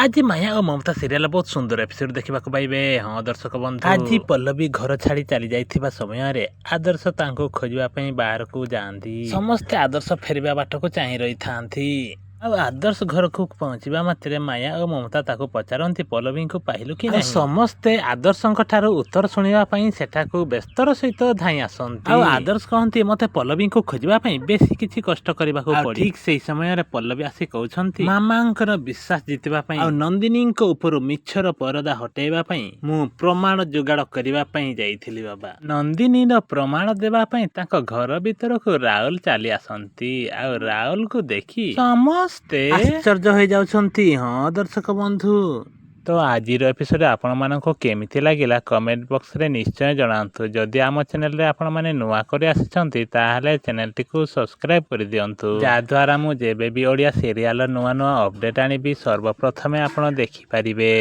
ଆଜି ମାୟା ଓ ମମତା ସିରିଏଲ ବହୁତ ସୁନ୍ଦର ଏପିସୋଡ ଦେଖିବାକୁ ପାଇବେ। ହଁ ଦର୍ଶକ ବନ୍ଧୁ, ଆଜି ପଲ୍ଲବୀ ଘର ଛାଡ଼ି ଚାଲି ଯାଇଥିବା ସମୟରେ ଆଦର୍ଶ ତାଙ୍କୁ ଖୋଜିବା ପାଇଁ ବାହାରକୁ ଯାଆନ୍ତି। ସମସ୍ତେ ଆଦର୍ଶ ଫେରିବା ବାଟକୁ ଚାହିଁ ରହିଥାନ୍ତି। ଆଉ ଆଦର୍ଶ ଘରକୁ ପହଞ୍ଚିବା ମାତ୍ରେ ମାୟା ଓ ମମତା ତାକୁ ପଚାରନ୍ତି, ପଲ୍ଲବୀଙ୍କୁ ପାଇଲୁ କି ନାହିଁ? ସମସ୍ତେ ଆଦର୍ଶଙ୍କ ଠାରୁ ଉତ୍ତର ଶୁଣିବା ପାଇଁ ସେଠାକୁ ବ୍ୟସ୍ତର ସହିତ ଧାଇଁ ଆସନ୍ତି। ଆଉ ଆଦର୍ଶ କହନ୍ତି, ମତେ ପଲ୍ଲବୀଙ୍କୁ ଖୋଜିବା ପାଇଁ ବେଶୀ କିଛି କଷ୍ଟ କରିବାକୁ ପଡେ। ଠିକ ସେଇ ସମୟରେ ପଲ୍ଲବୀ ଆସି କହୁଛନ୍ତି, ମାମାଙ୍କର ବିଶ୍ୱାସ ଜିତିବା ପାଇଁ ଆଉ ନନ୍ଦିନୀଙ୍କ ଉପରୁ ମିଛର ପରଦା ହଟେଇବା ପାଇଁ ମୁଁ ପ୍ରମାଣ ଯୋଗାଡ଼ କରିବା ପାଇଁ ଯାଇଥିଲି ବାବା। ନନ୍ଦିନୀର ପ୍ରମାଣ ଦେବା ପାଇଁ ତାଙ୍କ ଘର ଭିତରକୁ ରାହୁଲ ଚାଲି ଆସନ୍ତି। ଆଉ ରାହୁଲକୁ ଦେଖି ସମସ୍ତେ ଆଶ୍ଚର୍ଯ୍ୟ ହେଇଯାଉଛନ୍ତି। ହଁ ଦର୍ଶକ ବନ୍ଧୁ, ତ ଆଜିର ଏପିସୋଡ ଆପଣମାନଙ୍କୁ କେମିତି ଲାଗିଲା କମେଣ୍ଟ ବକ୍ସରେ ନିଶ୍ଚୟ ଜଣାନ୍ତୁ। ଯଦି ଆମ ଚ୍ୟାନେଲରେ ଆପଣମାନେ ନୂଆ କରି ଆସିଛନ୍ତି, ତାହେଲେ ଚ୍ୟାନେଲଟିକୁ ସବସ୍କ୍ରାଇବ୍ କରିଦିଅନ୍ତୁ, ଯାହାଦ୍ୱାରା ମୁଁ ଯେବେ ବି ଓଡ଼ିଆ ସିରିଆଲର ନୂଆ ନୂଆ ଅପଡ଼େଟ୍ ଆଣିବି, ସର୍ବପ୍ରଥମେ ଆପଣ ଦେଖିପାରିବେ।